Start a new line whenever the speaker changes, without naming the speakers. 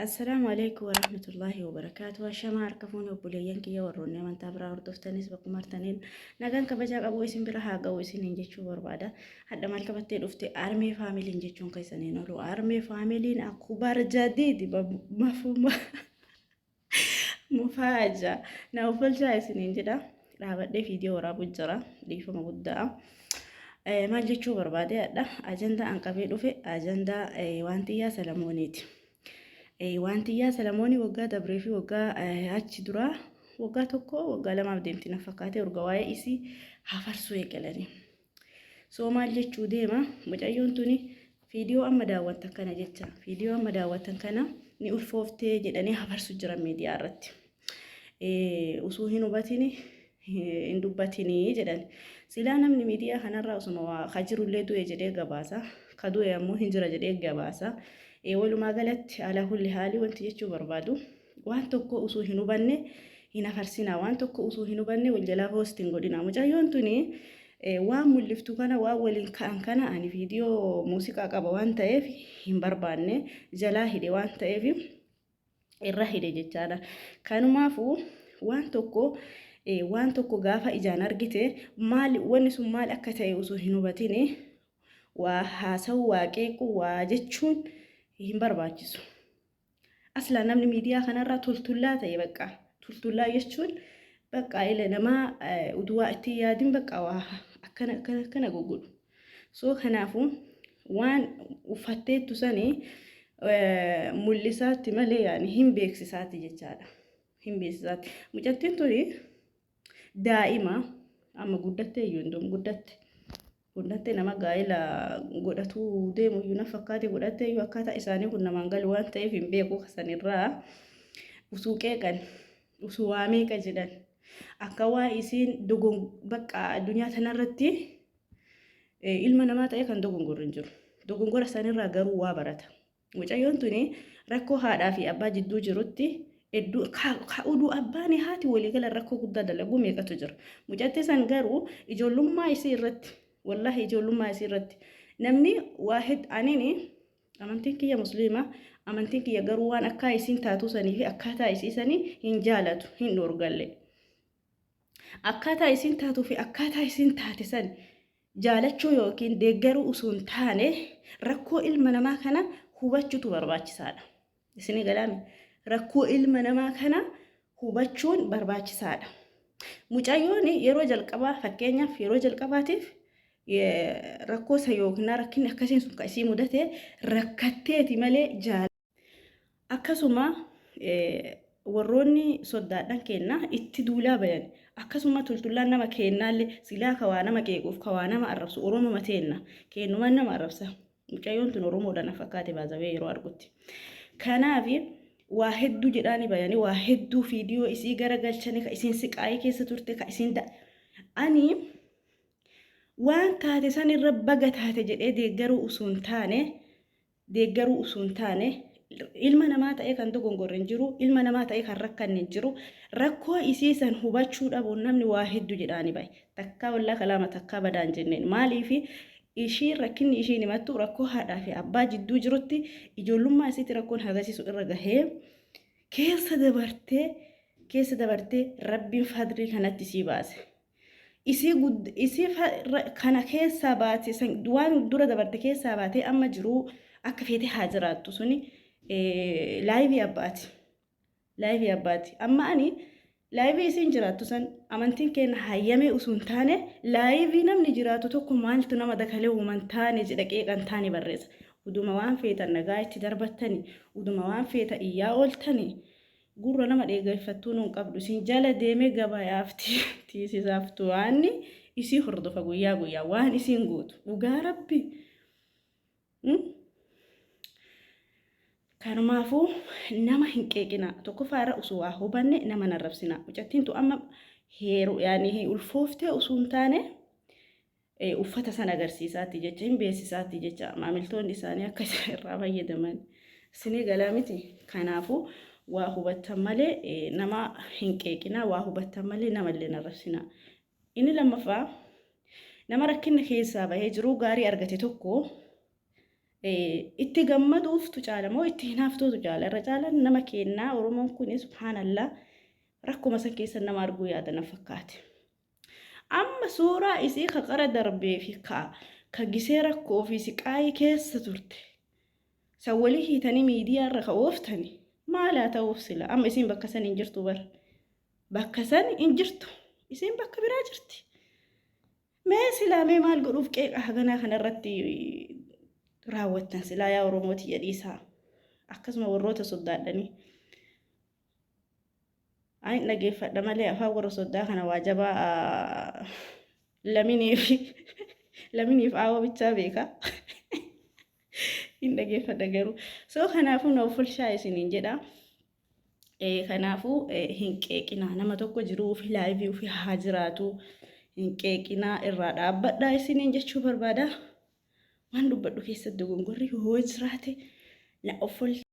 Assalaamu alaikum warahmatullaahi wabarakaatu. Ashamaa harka fuune obboleeyyan kiyya warroonni amantaa biraa hordoftanis bakkuma artaniin nagaan kabajaa qabu isin bira haa ga'u isiniin jechuu barbaada. Hadha maal qabattee dhufte armee faamiliin jechuun keessaniin oolu. Armee faamiliin akubar jadiidi mafuma mufaaja na uffalchaa isiniin jedha. Dhaabadhee viidiyoo waraabuu jira dhiifama guddaa. Maal jechuu barbaade hadha ajandaa an qabee dhufe ajandaa waantiyyaa Salamooniiti. Waantiyyaa Salamoonii waggaa dabree fi waggaa achi duraa waggaa tokko waggaa lamaaf deemti na fakkaatee urga waa'ee isii hafarsuu eegalanii. So maal jechuu deema mucayyoon tuni viidiyoo amma daawwattan kana jecha viidiyoo amma daawwattan kana ni ulfooftee jedhanii hafarsu jiran miidiyaa irratti. Usuu hin hubatini hin dubbatinii jedhan. Silaa namni miidiyaa kanarraa osuma waa ka jirullee du'e jedhee gabaasa. Ka du'e ammoo hin jira jedhee gabaasa. Walumaa galatti alaa kulli haalii wanti jechuu barbaadu waan tokko usuu hin hubanne hin hafarsinaa. Waan tokko usuu hin hubanne wal jalaa poost hin godhinaa. Mucayyoon tuni waan mul'iftu kana waan waliin ka'an kana ani viidiyoo muuziqaa qaba waan ta'eef hin barbaanne jalaa hidhe waan ta'eef irra hidhe jechaadha. Kanumaafuu waan tokko waan tokko gaafa ijaan argite maal wanni sun maal akka ta'e osoo hin hubatini waa haasa'uu waa qeequu waa jechuun hin barbaachisu. Aslaa namni miidiyaa kanarraa tultullaa ta'e bakka tultullaa jechuun bakka ila namaa utuu waa itti yaadin bakka waa akkana akkana akkana goggodhu. So kanaafuu waan uffatteettu sani mul'isaatti malee yaani hin beeksisaatti jechaadha. Hin beeksisaatti. Mucattiin tuni daa'ima amma guddattee iyyuu hin guddatte. Guddattee nama gaa'ela godhatuu deemu iyyuu na fakkaate godhattee iyyuu akkaataa isaanii kun namaan galu waan ta'eef hin beeku kasanirraa usuu qeeqan usuu waa meeqa jedhan akka waa isiin dogon bakka addunyaa tanarratti ilma namaa ta'e kan dogongorru hin jiru. Dogongora sanirraa garuu waa barata. Mucayyoon tuni rakkoo haadhaa fi abbaa jidduu jirutti hedduu ka uduu abbaan haati walii galan rakkoo guddaa dalaguu meeqatu jira. Mucattii san garuu ijoollummaa isii irratti wallaahi ijoollummaa isii irratti namni waa anini amantiin kiyya musliima amantiin kiyya garuu waan akkaa isiin taatuu sanii fi akkaataa isii sanii hin jaalatu hin dhoorgalle. Akkaataa isiin taatuu fi akkaataa isiin taate san jaalachuu yookiin deeggaruu osoo hin taane rakkoo ilma namaa kana hubachuutu barbaachisaadha. Isinii galaami? Rakkoo ilma namaa kana hubachuun barbaachisaadha. Mucayyoon yeroo jalqabaa fakkeenyaaf yeroo jalqabaatiif rakkoo isa yookiin rakkinni akkasiin sun kan isii mudate rakkatteeti malee jaala. Akkasuma warroonni soddaadhan keenna itti duulaa bayan. Akkasuma tultullaan nama keennaallee silaa ka waa nama qeequuf ka waa nama arrabsu Oromoma teenna. Keennumaan nama arrabsa. Mucayyoon tun Oromoodha na fakkaate baazawee yeroo argutti. Kanaaf waa hedduu jedhaani bayanii waa hedduu fiidiyoo isii gara galchanii ka isiin siqaayii keessa turte ka isiin da ani waan taate san irra baga taate jedhee deeggaruu osoo hin taane deeggaruu osoo hin taane ilma namaa ta'ee kan dogongorre hin jiru, ilma namaa ta'ee kan rakkanne hin jiru. Rakkoo isii san hubachuu dhabuun namni waa heddu jedhaani bahe. Takkaa wallaa kalaama takkaa badaa hin jenneen. Maaliifi ishiin rakkinni ishiin himattu rakkoo haadhaa fi abbaa jidduu jirutti ijoollummaa isiitti rakkoon hagasiisu irra gahee keessa dabartee keessa dabartee rabbiin fadlii kanatti isii baase. Isii gudd isii fa ra kana keessaa baate san waan dura dabarte keessaa baatee amma jiruu akka feete haa jiraattu suni laayivii abbaati. Laayivii abbaati. Amma ani laayivii isiin jiraattu san amantiin keenya hayyamee osoo hin taane laayivii namni jiraatu tokko maaltu nama dakalee uuman taane jedha qeeqan taane barreessa. Uduma waan feetan nagaa itti darbattani uduma waan feeta iyyaa ooltani Gurra nama dheegeffattuu nun qabdu isin jala deemee gabayaaf tiisisaaftu waanni isii hordofa guyyaa guyyaa waan isiin gootu dhugaa rabbi. Kanumaafuu nama hin qeeqinaa tokkoffaa irra osoo waa hubanne nama hin arrabsinaa mucattiin tu amma heeru yaani ulfooftee osoo hin taane uffata san agarsiisaatti jecha hin beeksisaatti jecha maamiltoonni isaanii akka isaan irraa fayyadaman isinii galaa miti kanaafuu waa hubattan malee nama hin qeeqinaa waa hubattan malee nama illee hin arrabsinaa inni lammaffaa nama rakkinna keessaa bahee jiruu gaarii argate tokko Itti gammaduuftu caala moo itti hinaaftuutu caala? Irra caalaan nama keennaa Oromoon kun subhaanallah rakkuma san keessa nama arguu yaada na fakkaate. Amma suuraa isii ka qara darbee fi ka ka gisee rakkoo fi siqaayii keessa turte san walii hiitanii miidiyaa irra ka ooftani maal haa ta'uuf sila? Amma isiin bakka san hin jirtu bar, bakka san hin jirtu, isiin bakka biraa jirti. Mee silaa mee maal godhuuf qeeqa haganaa kanarratti raawwattan silaa yaa Oromoo tiyya dhiisaa. Akkasuma warroota soddaadhanii. Ani dhageeffadha malee afaan warra soddaa kana waa jabaa laminiif laminiif aawwa bichaa beeka. Hin dhageeffadha garuu. So kanaafuu na uffulshaa isiniin jedha. Kanaafuu hin qeeqinaa, nama tokko jiruu ofii life ofii haa jiraatu, hin qeeqinaa, irraa dhaabbadhaa isiniin jechuu barbaada. Waan dubbadhu keessatti dogongorri yoo jiraate na offolchaa.